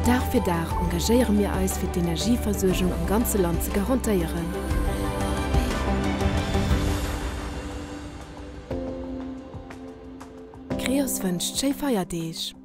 Dag fir Dag engagéiere mir eis fir d'Energieversuergung am ganze Land ze garantéieren. Creos wënscht schéi Feierdeeg!